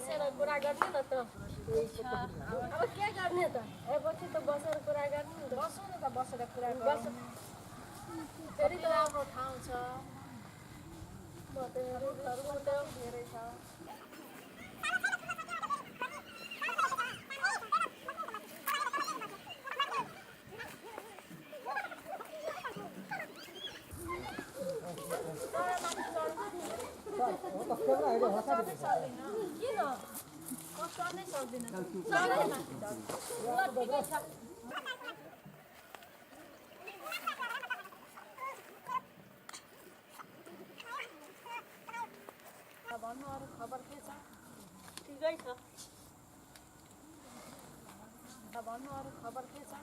बसेर कुरा गर्ने न त। अब के गर्ने त? ए बच्ची त बसेर कुरा गर्ने नि त। बसौँ न त, बसेर कुरा बस। गरौँ। फेरि कति त राम्रो ठाउँ छ। म त रुखहरू रुखहरू पनि धेरै छ। तर माथि चढ्नु नि। म त चढ्नै सक्दिनँ। किन? म चढ्नै सक्दिनँ। चढ्दैन? माथि चढ्नु। ल ठिकै छ। भन्नु, अरू खबर के छ? ठिकै छ। त भन्नु, अरू खबर के छ?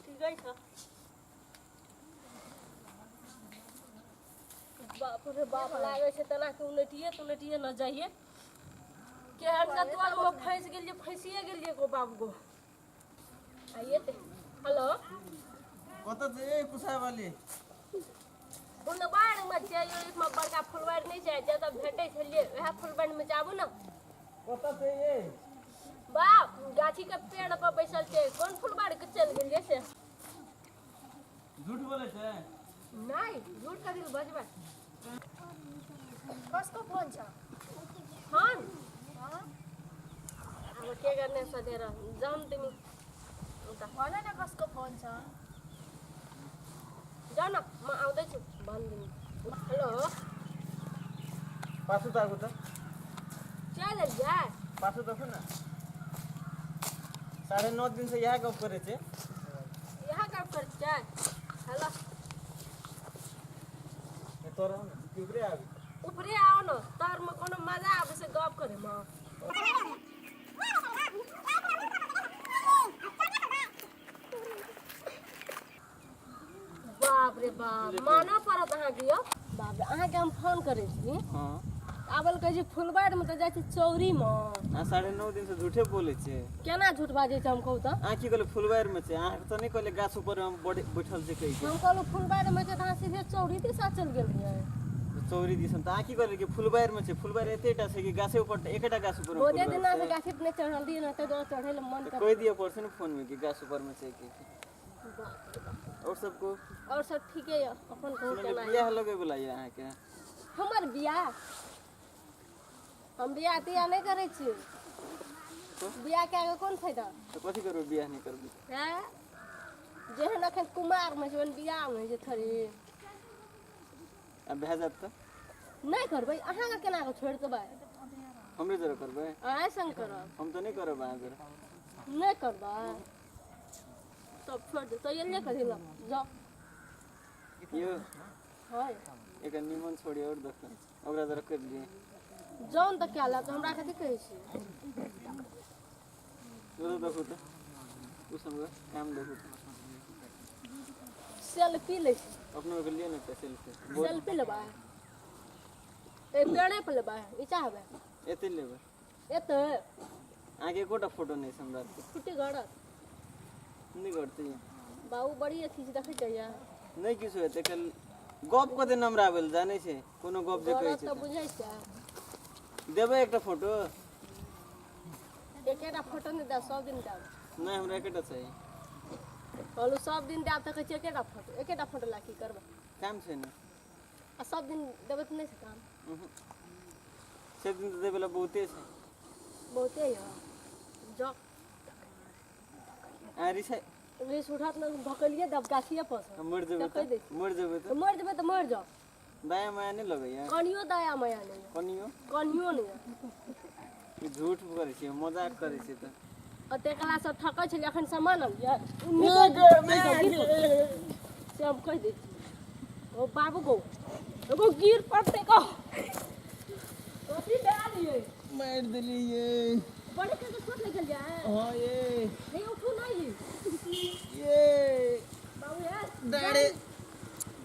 ठिकै छ। बाप रे बाप, लागै छै तेना के उलटिए तुलटिए न जाइए। केहन गतुआमे फँसि गेलियै, फँसिए गेलियै गो बाबू गो। आइए ते। हेलो। कतऽ छै ए कुसावाली? फुलबाड़मे छै यौ, एकमे बड़का फुलबाड़ी नहि छै जतऽ भेटै छलियै, वएह फुलबाड़ीमे जाबू ने। कतऽ छै ए? बाप, गाछीके पेड़ पर बैसल छै। कोन फुलबाड़ीके चलि गेलियै से? झूठ बोलै छै? नहि, झूठ कथी लए बजबै? कसको फोन छ? हन हँ? अब के गर्ने सधेर जाउँ तिमी उता। भन न, कसको फोन छ? जाऊ न, म आउँदैछु, भनिदिनु। हेलो। पाछू ताकू तऽ। चलि एलियै? पाछू देखू ने, 9.5 दिन से इएह गप करै छै। इएह गप करै छियै? हेलो। ए, तोरा ने कि ऊपरे आबी? ऊपरे आओ न, तरमे कोनो मजा आबै छै गप करैमे? बाप रे बाप, मानऽ पड़त अहाँके यौ। बाप रे, अहाँके हम फोन करै छी। हँ। आबल कहै छी फुलबाड़ीमे तऽ जाइ छी चौरीमे। अहाँ 9.5 दिन से झूठे बोलै छियै। केना झूठ बाजै छै हम, कहू तऽ? अहाँ की कहलियै? फुलबाड़ीमे छै। अहाँ तऽ नहि कहलियै गाछ ऊपर हम बड़ बैठल छै कहि के। हम कहलहुँ फुलबाड़ीमे छै तऽ अहाँ सीधे चौरी दिशा चलि गेल रहियै। चौरी दिसन तऽ अहाँ की कहलियै कि फुलबाड़ीमे छै। फुलबाड़ी एतेटा छै कि गाछे ऊपर एकेटा गाछ ऊपर बहुते दिना से गाछी पर नहि चढ़ल रहियै ने, ताहि दुआरे चढ़ै लए मन तऽ कहि दिअ पड़तै ने फोनमे कि गाछ ऊपरमे छै कि। और सब को? और सब ठीके यऽ, अपन कहू। सुनलियै केना? बियाह लगै वला यऽ अहाँके। हमर बियाह? हम बियाह तियाह नहि करै छी। बियाह कए कऽ कोन फायदा? तऽ कथी करबै बियाह नहि करबै? हैं, जेहन अखन कुमारमे छै ओहन बियाहमे होइ छै थोड़े। आ भए जायत तऽ? नहि करबै। अहाँके केना कऽ छोड़ि देबै? हमरे जरा करबै? अहाँ संग करब। हम तऽ नहि करब अहाँ जरा। नहि करबै तब छोड़ि दे तऽ एलियै कथी लए, जाउ। यौ। है। एकर निमन छोड़ी और देखऽ, ओकरा जरा करि लियै। जाउ ने तऽ कए लेब, तऽ हमरा कथी कहै छी? ओ तऽ देखू तऽ ओ सब काम देखू तऽ। सेल्फी लै छी। अपनो के लिए ने एकटा सेल्फी। सेल्फी लेबै? ए पेड़े पर लेबै ई चाहबै? एते लेबै। एते। अहाँके एकोटा फोटो नहि छै हमरा आरके। छुट्टी गड़त। नहि करतै। बाबू बड़ी अथी छै, देखै छियै? नहि किछो हेतै। कल गप कते नम्बर आबै लए जानै छै, कोनो गप जे कहै गड़त छै तऽ बुझै छियै। देबै एकटा फोटो। एकेटा फोटो नहि देब, सब दिन देब। नहि, हमरा एकेटा चाही। कहलहुँ सब दिन देब तऽ कहै छियै एकेटा फोटो। एकेटा फोटो लए की करबै? काम छै ने। आ सब दिन देबै तऽ नहि छै काम। उहुँ। सब दिन तऽ देबै लए बहुते छै। बहुते यऽ, जाउ। अहाँ रिसाइ रिस उठत ने, धकेलिए देब गाछिए पर से। मरि जेबै तऽ कहि तऽ दै छी। मरि जेबै तऽ तऽ मरि जेबै तऽ मरि जाउ। दया माया नहि लगैया? कनियो दया माया नहि यऽ। कनियो? कनियो नहि यऽ। ई झूठ करै छियै, मजाक करै छियै तऽ। ओते कला सब ठकै छलियै, एखन सामान अनलियै ओ निकलि गेल से हम कहि दै छी। ओ बाबू गो, एगो गिर पड़तै गो। कथी दए दियै? मारि देलियै। बड़े के चोट लागि गेल जाय। हँ ये। हे, उठू नहीं। ये। बाबू हे। डाँड़े।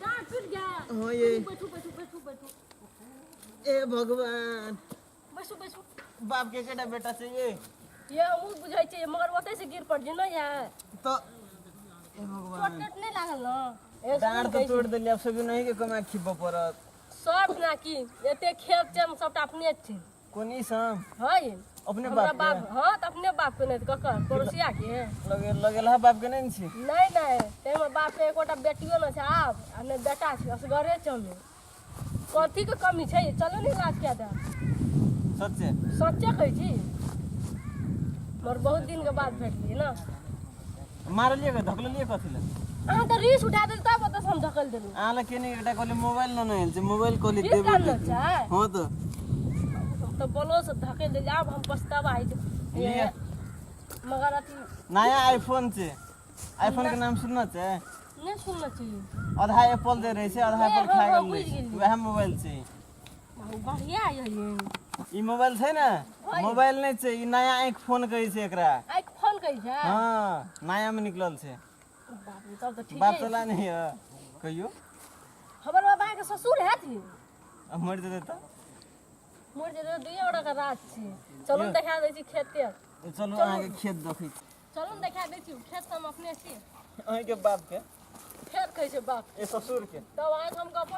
डाँड़ टूट गया? हाँ ये। बैठू बैठू बैठू बैठू। ए भगवान। बैसू बैसू। बाप के एकेटा बेटा छै ये। ये हमहूँ बुझै छियै, मगर ओतै से गिर पड़ जे नहि है। तऽ ए भगवान। चोट तोट नहि लागल ने? ए, डाँड़ तऽ तोड़ि देलियै, आब सब दिन अहीँके कमा खिबऽ पड़त। सब ना की एते खेत छै, सबटा अपने छै। कोन ई सम? हाँ ये। अपने हमरा बाप बाप, हाँ तऽ अपने बाप के, नहि तऽ ककर पड़ोसिया के लगे लगेलहा बाप के नहि ने छी? नहि नहि, ताहिमे बाप के एकोटा बेटियो नहि छै आब आ नहि बेटा छै, असगरे चलू। कथी के कमी छै? चलू ने इलाज कए देब। सच्चे? सच्चे कहै छी, मगर बहुत दिन के बाद भेटलियै ने। मारलियै के, धकललियै कथी लए? अहाँ तऽ रीस उठा देल तब ओतऽ से हम धकल देलहुँ। अहाँ लग केने एकटा कहली मोबाइल न आयल छै, मोबाइल कहली की देबै। करना छै? हँ तऽ हम तऽ बोलो से धकेल देलियै, आब हम पछतावा होइ छै। लिअ। मगर अथी नया आईफोन छै, आईफोन के नाम सुनना छै? नहि सुनने छी। आधा एप्पल जे रहै छै, आधा एप्पल हँ, खा हँ, गेल बुझि रहै छै। गेलियै। वएह मोबाइल छै। बहुत बढ़िया यऽ ये। ई मोबाइल छै ने, मोबाइल नहि छै ई, नया आँखि फोन कहै छै एकरा। आँखि फोन कहै छै? हँ, नया मे निकलल छै। बाप रे, तब तऽ बाप ठीके। चला नहीं है कहियो। हमर बाबा के ससुर हैत ये। आ मरि जेतै तऽ? मरि जेतै, दुइये गोटा के राज छै। चलू ने देखा दै छी खेते। चलू, अहाँके खेत देखै छी। चलू ने देखा दै छी खेत, हम अपने छी। अहींके बाप के। फेर कहै छै बाप। ए, ससुर के। तब अहाँके हम गप